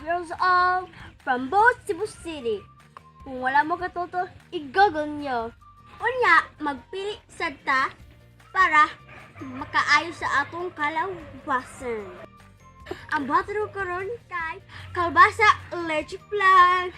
Years old from both Cebu City. Kung wala mo katuto, i-Google nyo. Unya, magpili sad ta para makaayo sa atong kalawasan. Ang bathroom karon kay kalbasa leche flan.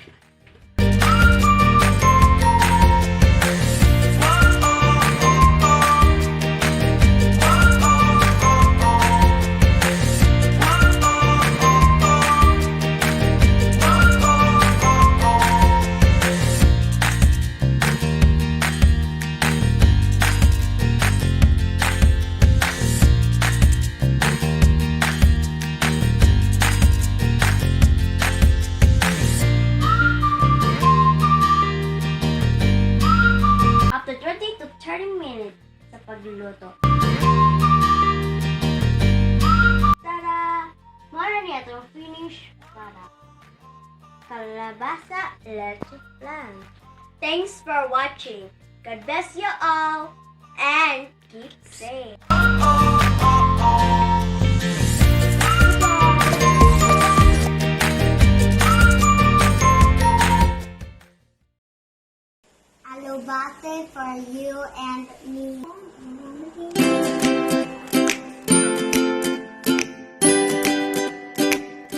Up to 20 to 30 minutes sa pagluluto. Tada! Mao na niya itong finish product. Kalabasa leche flan. Thanks for watching. God bless you all and keep safe. Alubate for you and me.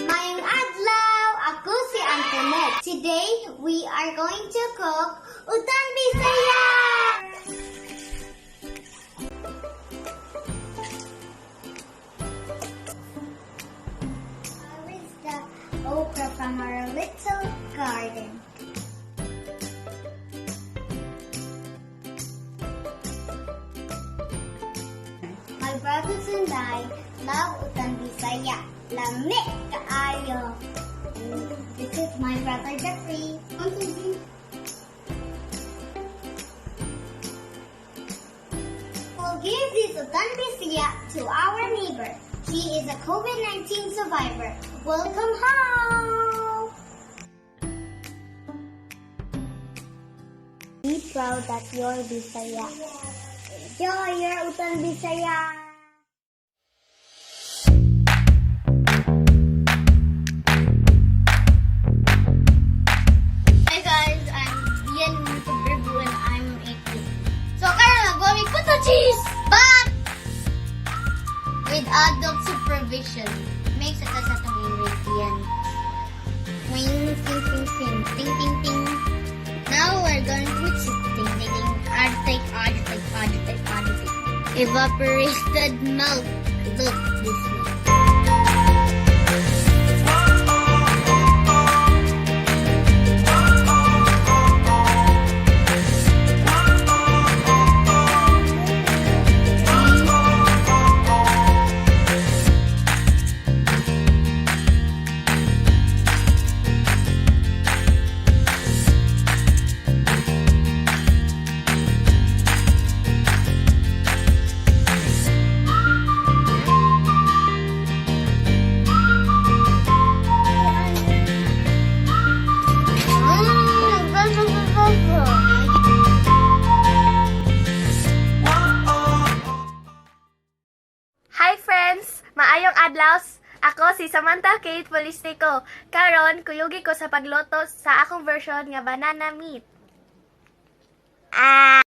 Maayong adlaw, ako si Antoinette. Today, we are going to cook Utan Bisaya! Harvest the okra from our little garden. My brothers and I love Utan Bisaya. Lami kaayo. This is my brother Jeffrey. We'll give this Utan Bisaya to our neighbor. She is a COVID-19 survivor. Welcome home! Be proud that you're Bisaya. Enjoy your Utan Bisaya! Hi guys, I'm Ian Review and I'm 18. So karon nagawa mi kuto cheese, but with adult supervision. Mix ito sa itong ingredient. Wing, ting, ting, ting, ting, ting, ting. Now we're going to mix it. Ting, ting, ting. Agitate, agitate, agitate, agitate. Evaporated milk. Look, this one. Hi friends! Maayong adlaw! Ako si Samantha Kate Polistico. Karon kuyugi ko sa pagluto sa akong version nga banana meat. Ah!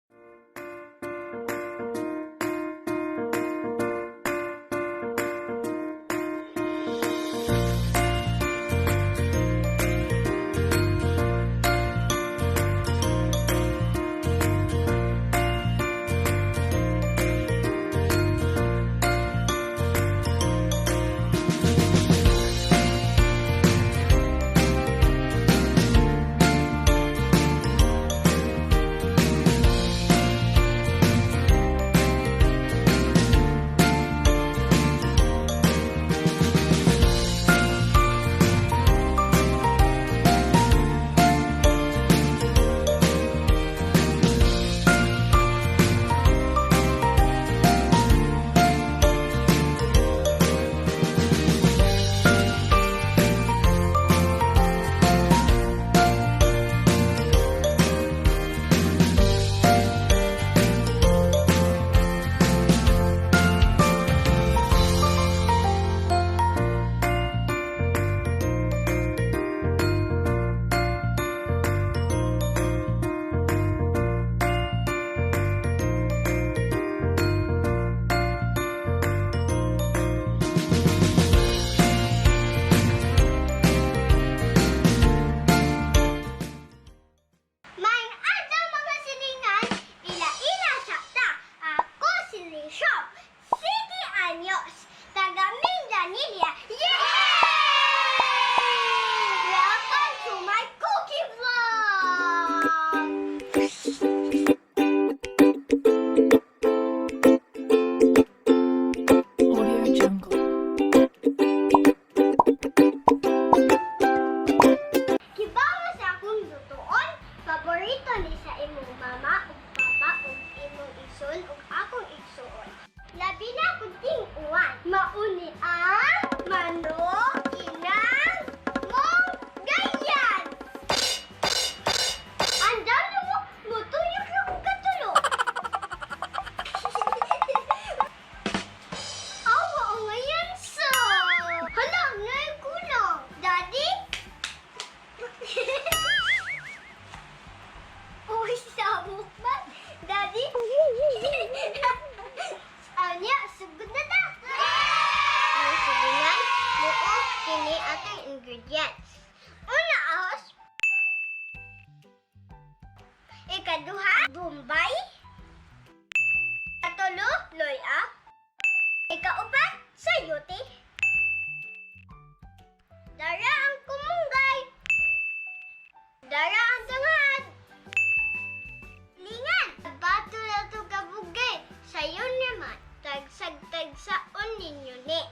Ikaduha, Bombay. Ikatulo, Loya. Ikaupat, sayote. Dara ang kumunggay. Dara ang tangad. Lingan, bato na to kabugay. Sayon naman, tagsag-tagsaon ninyo ni.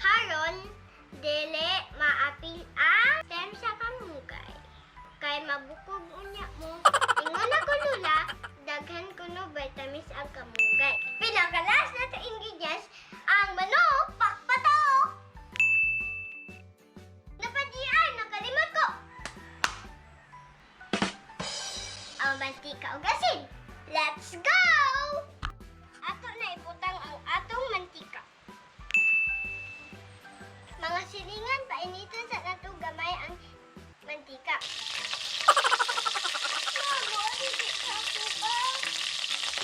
Haron, dili maapil ang stem sa kamugay. Kay mabukog unya mo. Ingon ako lula, daghan kuno vitamins ang kamugay. Pinakalas na to ingredients, ang manok pakpatok. Napadian, nakalimot ko. Ang mantika ug asin. Let's go! Ato na ibutang ang atong mantika. Mga silingan, painiton sa nato gamay ang mantika.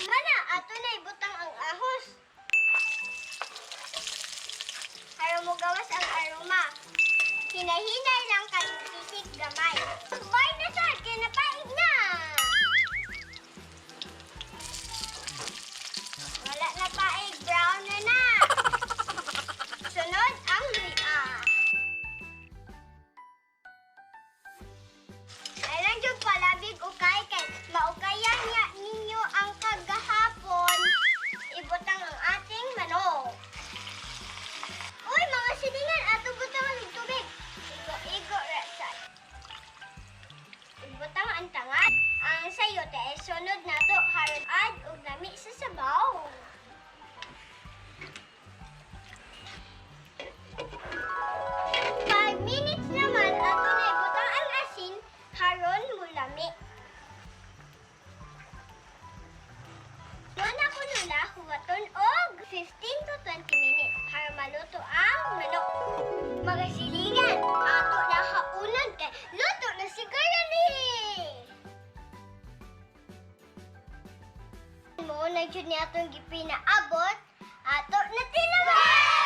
Mana, ato na ibutang ang ahos. Para mogawas ang aroma. Hinahinay lang kay sisig gamay. Bye na sa kay napaig na. Wala na paig, brown na na. Sunod ang luya. Ay lang jud palabig ukay kay maukayan niya ninyo ang kagahapon. Ibutang ang ating manok. Uy, mga silingan, ato butang ang tubig. Igo-igo ra sad. Ibutang ang tangad. Ang sayote ay sunod nato haron ad og lami sa sabaw. 5 minutes naman ato na ibutang ang asin haron mulami. Muna ko nula huwaton og 15 to 20 minutes para maluto ang manok. Mga silingan, ato na haunan kay luto na siguro ni. Mo na jud ni atong gipinaabot, ato na tilawan.